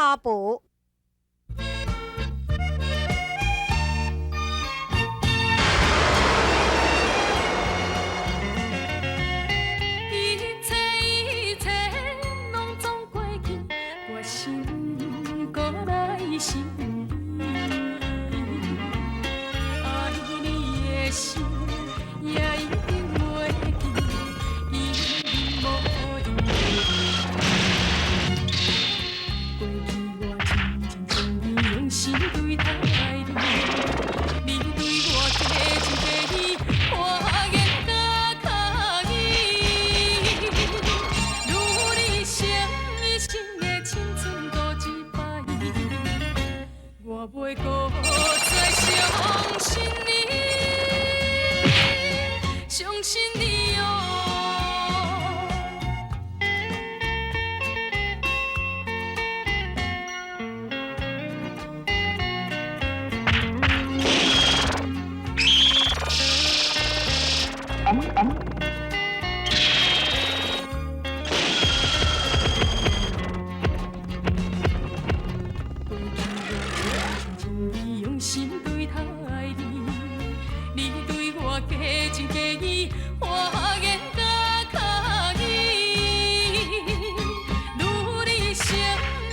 查埔。一切一切拢总过去，我心阁来想你，爱你的心也一定袂记，因无用。过去我真情真意用心对待你，你对我假情假意，我愿甲敲伊。如你生一生的青春搁一摆，我袂阁再相信你，相信你哦。过去我真情真意用心对待你，你对我假情假意，我愿甲敲伊。如你生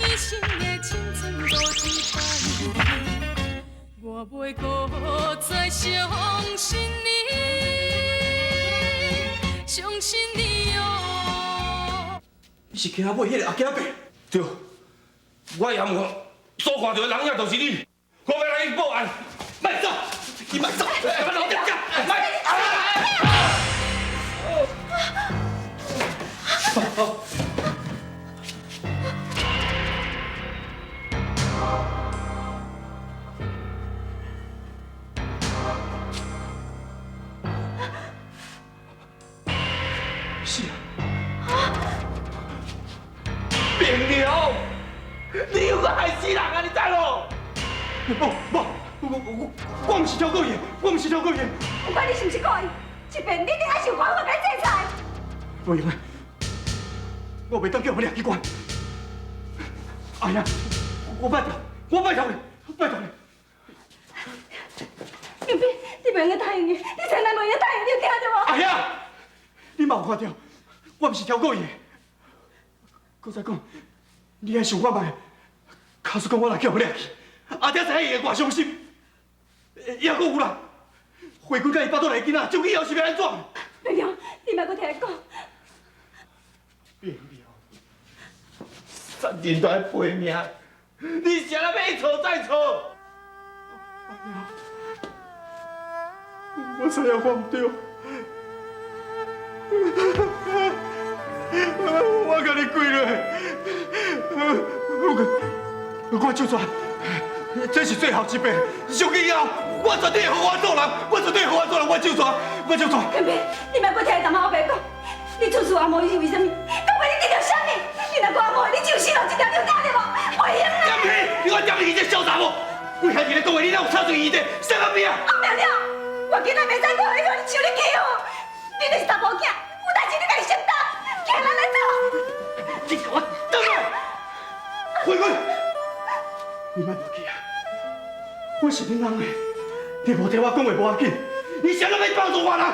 一生的青春搁一摆，我袂阁再相信你，相信你哦。你是坑尾彼个阿囝伯？对，我也毋所看著的人影就是你，我欲来去报案。莫走，你莫走，莫老点点，莫。是啊，平良，你又阁害死人啊！你知无？无无，我毋是超过伊，我毋是超过伊。不管你是毋是故意，这遍你一定爱想办法共伊制裁。无用的，我袂当叫予掠去关。哎呀，我拜托，我拜托你，拜托你。明彬，你袂用得答应伊，你千万袂用得答应，你有听著无？阿兄，你嘛有看著，我毋是超过伊的。阁再讲，你爱想看觅，假使讲我若叫予掠去，阿爹知影伊会偌伤心，抑阁有啦，慧君佮伊腹肚内囡仔，从以后是欲按怎？明良，你莫阁听伊讲。平良，杀人都爱赔命，你啥人欲一错再错？我知影我毋对，我共你跪落，我就算，这是最后一遍，从今以后，我绝对会好好做人，我绝对会好好做人，我就算，我就算。明彬，你莫阁听伊淡仔乌白讲，你出事阿毛伊是为啥物？到尾你得著啥物？你若阁阿毛，你就死路一条，你有听著无？袂用啦！点屁！你讲点屁，这小查某，为兄弟咧讲话，你哪有插嘴伊的？啥个命啊？阿明了，我今仔袂使阁予你受你欺负，你就是查某囝，有代志你家己承担，起来来走。你给我转来！慧君，你莫忘记啊，我是恁翁的，你无听我讲话无要紧，你啥拢欲帮助外人？外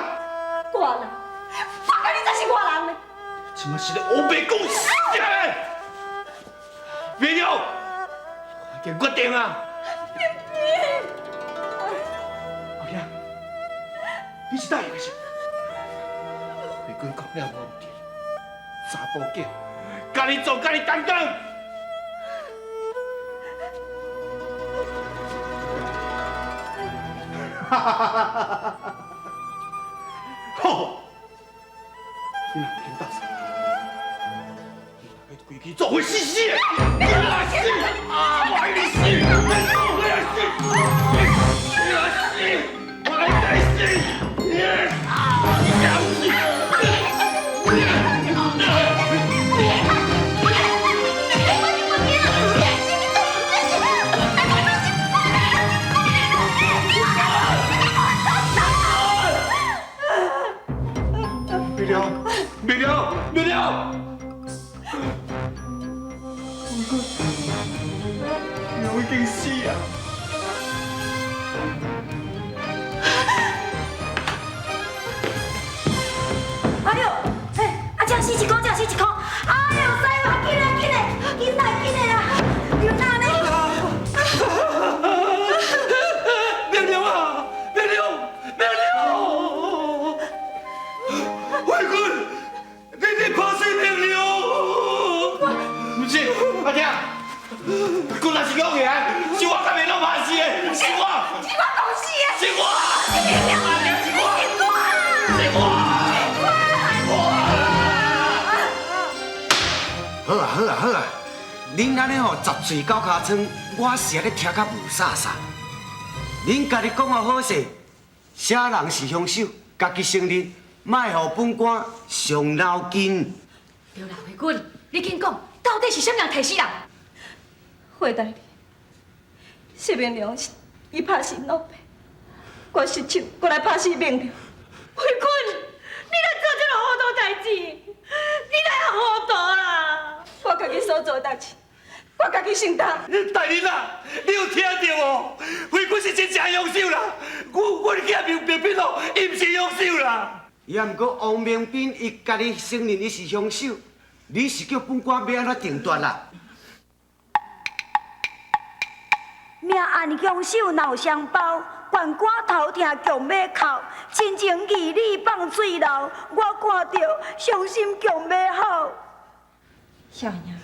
人？我共你才是外人呢！这马是咧乌白讲啥？别了，快点决定啊！阿兄，你是答应的是？慧君讲了无毋对，查埔囝，家己做家己担当。哈哈哈哈哈！好，你若唔肯搭手，你大家规气做伙死死的，你来死啊！我爱你死，你做伙来死，你来死，我爱你死，你啊！你来死！别了，别了，别了！良已经死啊！哎呦，嘿，啊，这死一箍，这死一箍，哎呦，师傅，紧来紧来，紧来紧来啦！你哪呢？明良啊，明良，明良！慧君，你你拍死明良！不是，阿听，君若是讲起来，是我甲明良拍死的，是我，是我讲死的，是我，是明良，是我，是我，好啊好啊好啊！恁按呢吼十喙九尻川，我是咧听甲雾煞煞。恁家己讲予好势，啥人是凶手，家己承认，莫予本官伤脑筋。对啦，慧君，你紧讲，到底是啥人提死人？惠大人，谢明良是伊拍死老爸，我失手过来拍死明良。慧君，你来做这个糊涂代志，你来糊涂啦！我家己所做的代志，我家己承担。大人啊，你有听著无？慧君是真正凶手啦！我囝明明斌哦，伊毋是凶手啦。也毋过王明斌伊家己承认伊是凶手，你是叫本官欲按怎定夺啦？命案凶手闹相报，县官头疼强欲哭，亲情义理放水流，我看著伤心强欲哭。少年，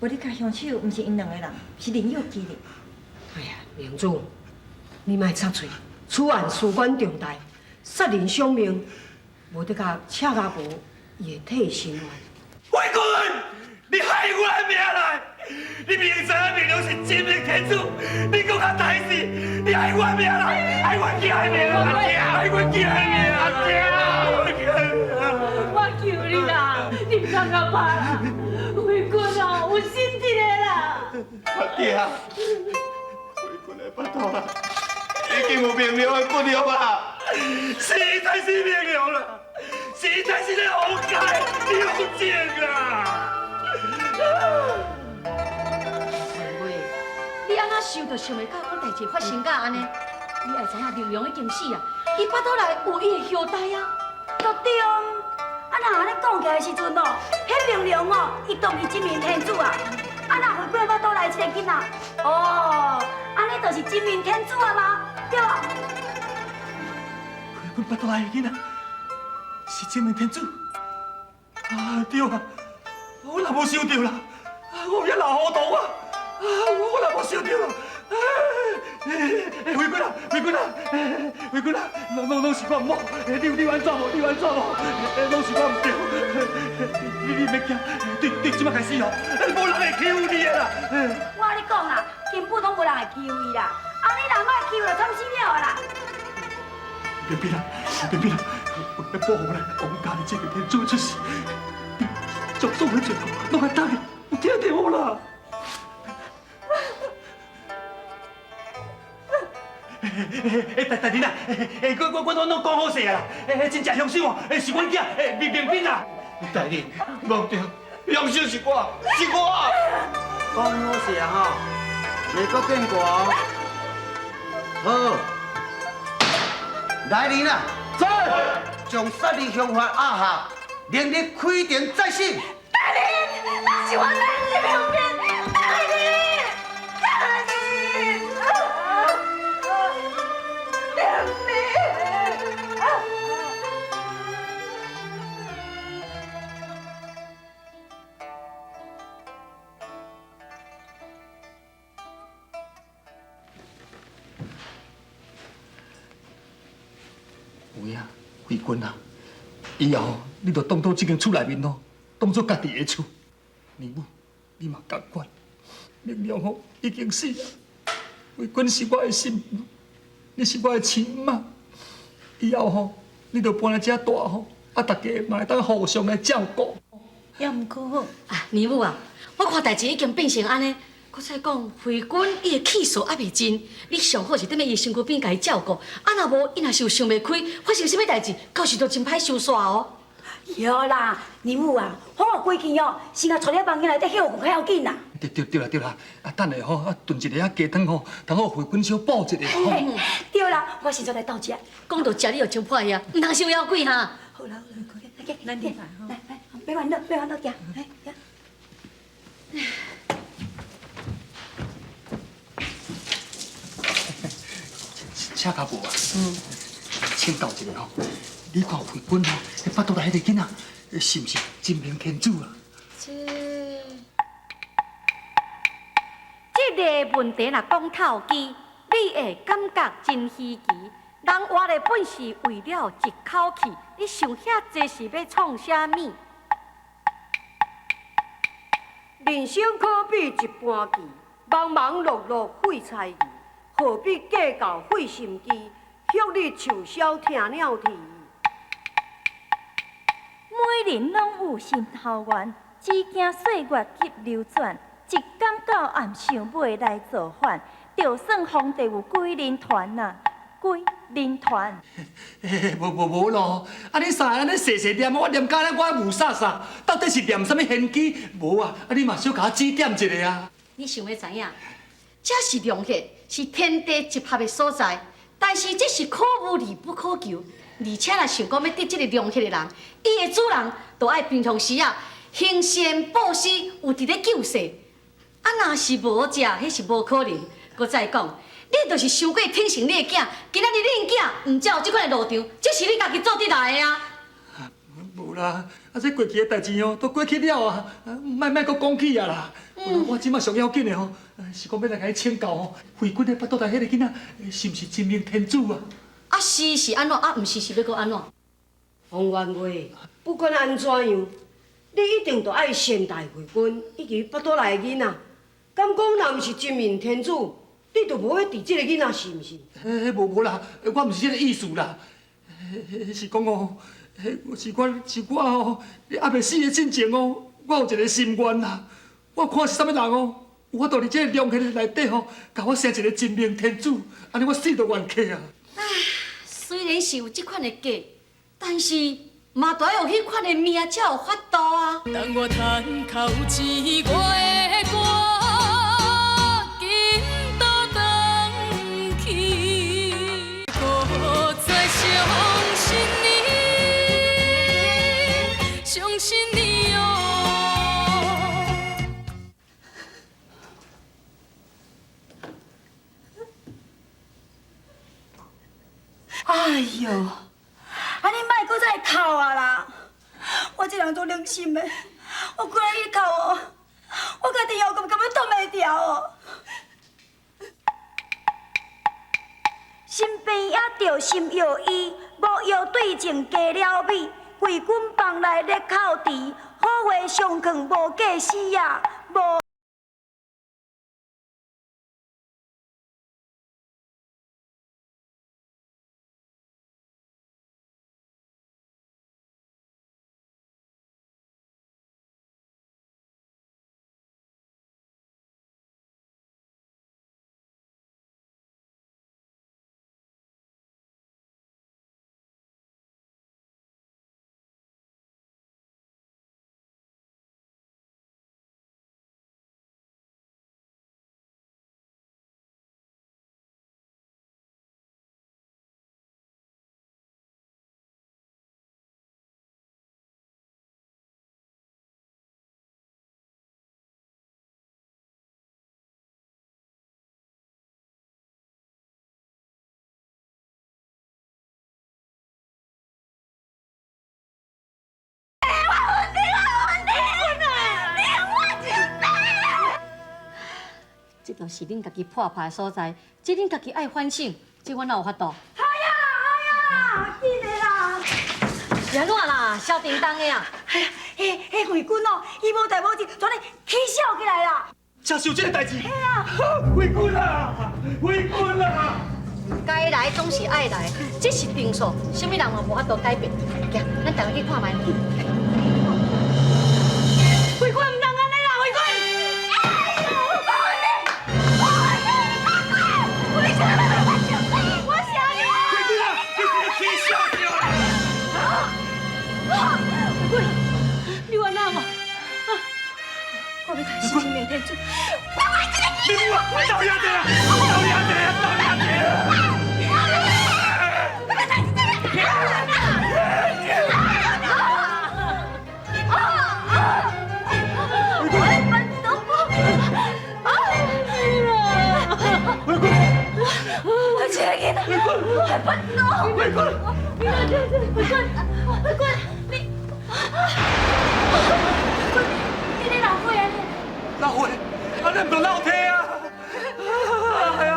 无你甲凶手，毋是𪜶两个人，是另有其人。哎呀，明主，你莫插喙，此案事关重大，杀人偿命，无得共赤阿婆，伊会替身冤。慧君，你害我的命来！你明知影明良是真命天子，你阁较大事，你害我的命来，害我囝的命，阿姐，害我囝的命，阿姐，我囝的命。我求你啦，你毋通共拍啦，慧君哦，有心一个啦。阿姐，慧君的腹肚啦，已经有明良的骨肉啊，是伊才是明良啦，是伊才是咧王家的刘静啊！慧，你按怎想就想袂到，讲代志发生到按呢？你爱知影明良已经死啊，伊腹肚内有伊的后代啊。都对，啊若按呢讲起来的时阵哦，彼明良哦，伊当是真命天子啊。啊若慧君腹肚内这个囡仔，哦，按呢就是真命天子啊嘛，对无？慧君腹肚内的囡仔是真命天子啊！对啊，我若无想著啦，我有遐老糊涂啊！啊，我若无想著啦！哎，慧君啊，慧君啊，慧君啊，拢拢拢是我毋好，你有按怎无？你有按怎无？拢是我毋对，你免惊，对对，这摆开始哦，无人会欺负你的啦。我跟你讲啦，根本拢无人会欺负伊啦。啊，你若莫欺负，就惨死了啊啦！别别啦，别别啦，为了保护咱王家的这个天子出世，你将所有罪过拢爱担的，有听著无啦？哎，大大人啊，哎，我我拢讲好势啊啦，哎，真正凶手哦，是阮囝，明明斌啦。大人，无对，凶手是我，是我。讲好势啊吼，袂阁变卦哦。好，来人啊，在，将杀人凶犯押下，明日开庭再审。大人，那是我儿子明斌，大人，大人，明斌。有影，慧君啊，以后你就当作这间厝内面哦，当作家己的厝。娘母，你嘛仝款，明良吼已经死啊。慧君是我的心妇，你是我的亲妈。以后吼，你就搬来遮住吼，啊，大家嘛会当互相来照顾。也毋过，啊，娘母啊，我看代志已经变成按呢，阁再讲慧君伊的气数犹未尽，你上好是踮咧伊身躯边共伊照顾，啊若无伊若是有想袂开，发生啥物代志，到时就真歹收煞哦。对啦，姨母啊，我规气哦，先共带入房间内底歇困较要紧啦。对对对啦对啦，啊等下吼，啊炖一个啊鸡汤吼，通好惠君小补一下吼。对啦，我现在来斗食。讲到食，你就真破呀，毋通伤枵鬼哈。好啦好啦，来，咱来来来，别烦恼，别烦恼，行，来行。请较无啊？嗯。请教一下吼，你看惠君吼，彼腹肚内彼个囡仔，是毋是真命天子啊？这个问题若讲透机，你会感觉真稀奇。人活的本是为了一口气，你想遐济是欲创啥物？人生可比一盘棋，忙忙碌碌费猜疑，何必计较费心机？旭日树梢听鸟啼。每人拢有心头愿，只惊岁月急流转。一工到暗想欲来造反，就算皇帝有几人团啊，几人团。嘿，无无无咯！啊，你三个按呢细细念，我念甲咧我雾煞煞，到底是念啥物玄机？无啊，啊你嘛小共我指点一下啊！你想欲知影？这是龙穴，是天地集合的所在，但是这是可无而不可求。而且若想讲欲得这个龙穴的人，伊的主人就爱平常时啊，行善布施，有伫咧救世。啊，若是无食，彼是无可能。阁再讲，你就是伤过疼惜你的囝，今仔日恁囝毋才有这款的路场，这是你家己做得来的啊！无啦，啊这过去的代志哦，都过去了啊，莫莫阁讲起啊啦。我这马上要紧的吼，是讲欲来共你请教吼，惠君的腹肚内彼个囡仔，是毋是真命天子啊？啊是是按怎？啊毋是是欲阁按怎？王员外，不管按怎样，你一定都爱善待惠君以及腹肚内的囡仔。敢讲若毋是真命天子，你就无欲挃这个囡仔，是毋是？嘿，无无啦，我毋是这个意思啦，是讲哦，是我是我哦，犹未死的进前哦，我有一个心愿啦，我看是啥物人哦，有法度伫这个龙穴内底吼，共我生一个真命天子，按呢我死都冤客啊！唉，虽然是有这款的计，但是嘛著爱有彼款的命才有法度啊。当我叹口气，我会赶紧倒转去，阁再相信你，相信你哦。哎哟，啊你莫阁再哭啊啦！我这人足冷心的，我规日哭哦，我家己又根本挡袂牢哦。心病也著心药医，无药对症加了味。贵君房内咧哭啼，好话相劝无过时啊，无。这就是恁家己破败的所在，这恁家己爱反省，这我哪有法度？哎呀哎呀，紧的啦！是按怎啦？小叮当的啊！哎呀，彼彼惠君哦，伊无代无志，全咧起笑起来啦！才是有这个代志。嘿啊！惠君啊，惠君啊！该来总是爱来，这是定数，啥物人嘛无法度改变。行，咱大家去看觅。惠君，毋通按呢啦，惠君！哎呦，我我啥你？惠君啊，你是起笑著啦！我子，我爱這個你我到底啊？到底啊？到底啊？我這個囡仔，我不懂。慧君，慧君，慧君，你，慧君，你咧流血啊？流血，啊你唔通流体啊？哎呀！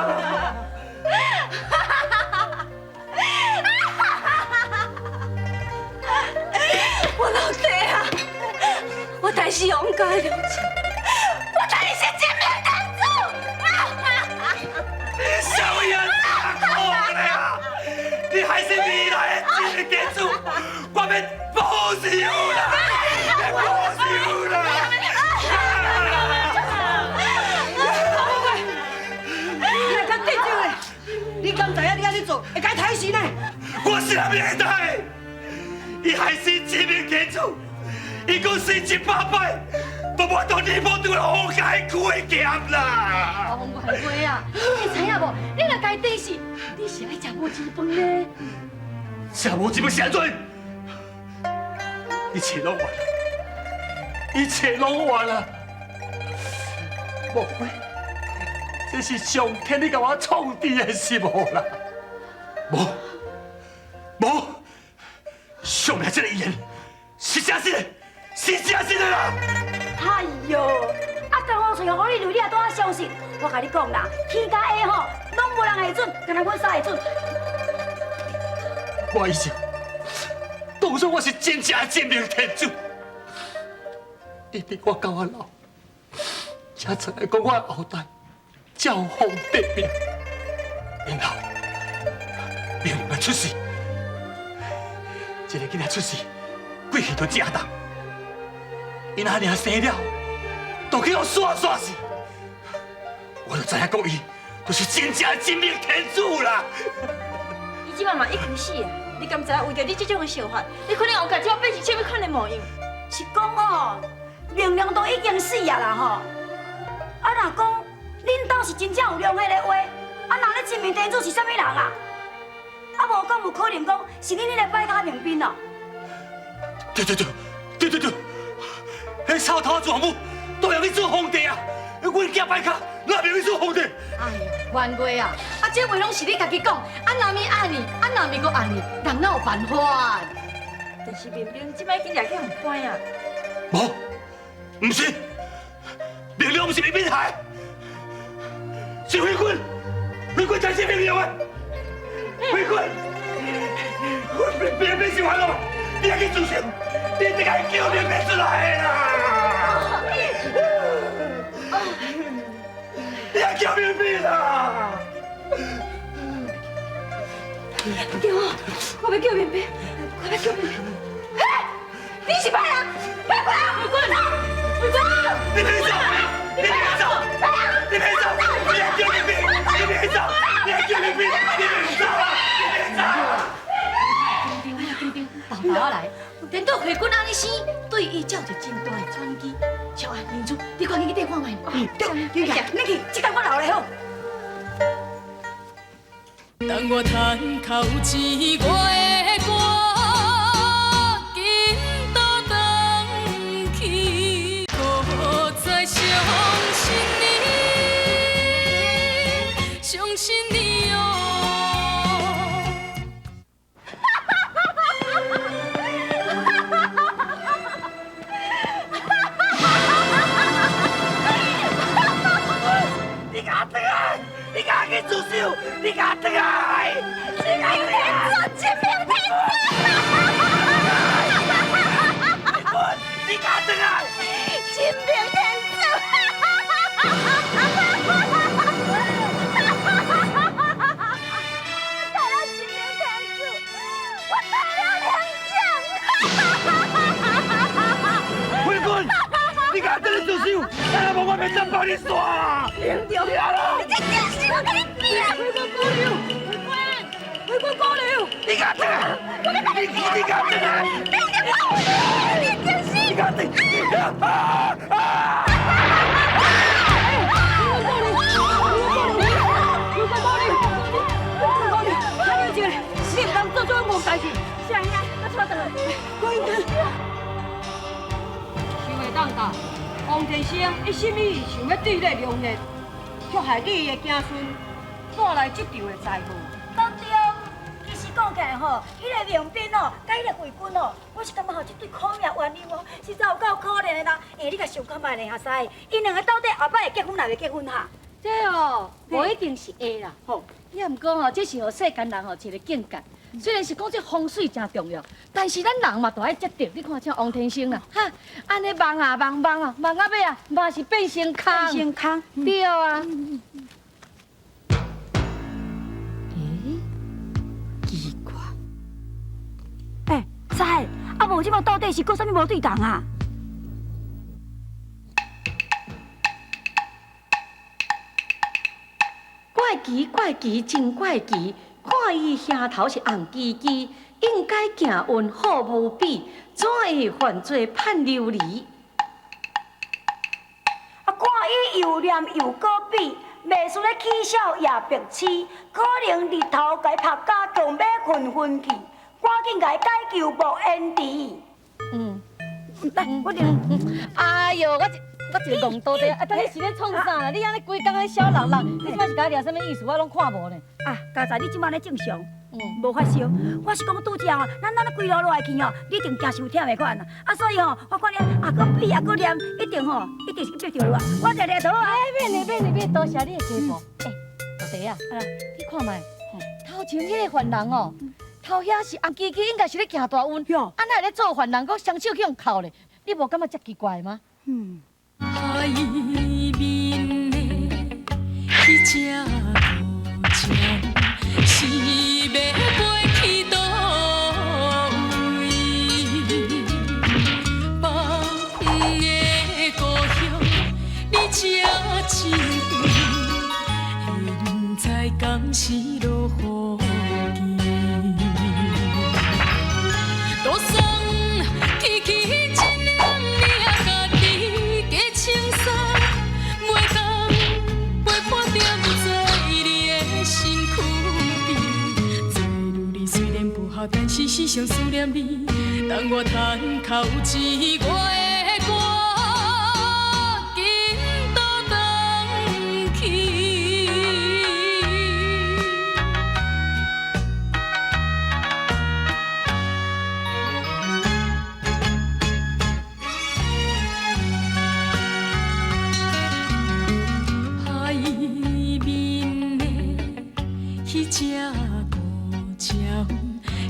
我流体啊！我代是王家的娘亲，我代是真命天子。你小样大可怜啊！你还是未来的真命天子，我欲报仇啦！报仇啦！你来较计较咧，你敢知影你按呢做会共刣死呢？我是啥物会刣？伊害死真命天子，伊讲死100摆，都无到你无拄了王家的苦的剑啦！王元月啊，你知影無？你若共伊綴死，你是愛食無錢飯呢？食無錢飯是按怎？一切攏完，一切攏完啦！莫非這是上天你共我創治的是無啦？無，無，上面這個預言是真實的，是真實的啦！哎喲，啊，江湖吹予你雷，你也拄仔相信？我共你講啦，天甲下吼，攏無人會準，干焦阮三會準。我以前當作我是真正的真命天子，一直我到我老，才出來講我後代照皇帝命，然後命令出世，這個囡仔出世，鬼氣就真重，𪜶阿娘生了，就去予煞煞死，我就知影講伊就是真正的真命天子啦。伊這擺嘛已經死啊！你敢知影為著你這種的想法，你可能王家這擺變成啥物款的模樣？是講哦，明亮都已經死啊啦吼！啊，若講恁兜是真正有良血的話，啊，那咧真命天子是啥物人啊？啊，無講有可能講是恁彼个擺跤明彬哦。對對對，對對對，彼臭頭祖母都用去做皇帝啊！阮囝擺跤，哪袂用去做皇帝？哎呦，元月啊，啊，這話攏是你家己講，啊，若毋按呢，啊，若毋閣按呢，人哪有辦法？但是明明這擺已經掠去予關啊！無，毋是，明亮毋是明彬害，是慧君，慧君才是明亮的，慧君，我明明是冤枉，你也去自首，你得共伊叫明彬出來啦！你也叫明彬啦！對，我欲叫明彬，我欲叫明彬。你是歹人，歹人，慧君，慧君，你別走，你別走，你別走，你也叫明彬，你別走，你也叫明彬，你別走啊，你別走！緊張，緊張，豆豆來，顛倒慧君按呢生，對伊才有一個真大的轉機。小安、明珠，你趕緊去綴看覓。對，你去，你去，這工我留咧好。等我趁較有錢，我會趕緊倒轉去，閣再相信你，相信你哦。你共我轉來！你共我去自首！你共我轉來！真命天子，真命天子！你共我轉來！真命天子！我了真命天子，我得了两奖！慧君，你共我转来自首，啊，无我袂当帮你煞！明亮，你这真是我共你拼！慧君姑娘，慧君，慧君姑娘，你共我转来！你共我转来！你真是！你共我转！啊啊！王天生一心意想欲得这龙血，却害你的子孙带來這場的災禍。講對，其實講起來吼，彼個明彬哦，佮彼個慧君哦，我是感覺吼，這對苦命鴛鴦哦，實在有夠可憐的啦。欸，你共想看覓咧，阿師，𪜶兩个到底後擺會結婚抑袂結婚哈？這哦，無一定是會啦。吼，也毋過吼，這是予世間人吼一个境界。雖然是講這風水誠重要，但是咱人嘛，著愛積德。你看像王天生啦，哈，按呢望啊望望啊，望到尾啊，嘛是變成空。變成空。對啊。欸，奇怪。欸，師，啊無這馬到底是閣啥物無對同啊？怪奇怪奇，真怪奇！看伊額頭是紅吱吱，應該行運好無比，怎會犯做判琉璃？啊，看伊又念又閣比，袂輸咧起痟也白痴，可能日頭共伊拍甲強欲困昏去，趕緊共伊解救莫延遲。來，我念。哎喲，我一个戇倒地，啊！但你是咧創啥啦？你按呢規工咧痟人人，你這擺是共我掠啥物意思？我攏看無呢。啊，佳才，你這擺咧正常，無發燒。我是講拄才吼，咱按呢規路落來去吼，你一定驚傷忝的款啊。啊，所以吼，我看你啊，閣比啊，閣念，一定吼，一定是去逼著啊。我直直倒啊。哎，免嘞，免嘞，免，多謝你的加步。欸，老弟啊，你看覓，頭前彼个犯人哦，頭遐是紅吱吱，應該是咧行大運。啊，哪會咧做犯人，閣雙手去予銬咧？你無感覺遮奇怪嗎？嗯。海面的彼隻孤鳥，是欲飛去佗位？放的故鄉離這真遠，現在敢是落雨季？桌送去去一领领家己加穿衫，袂当陪伴踮在你的身躯边。做女儿雖然不孝，但是時常思念你。當我趁較有錢，我會趕緊倒轉去。海面的彼隻孤鳥，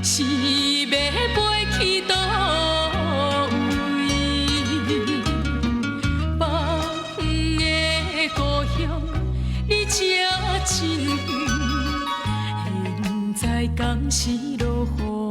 是欲飛去佗位？放的故鄉離這真遠，現在敢是落雨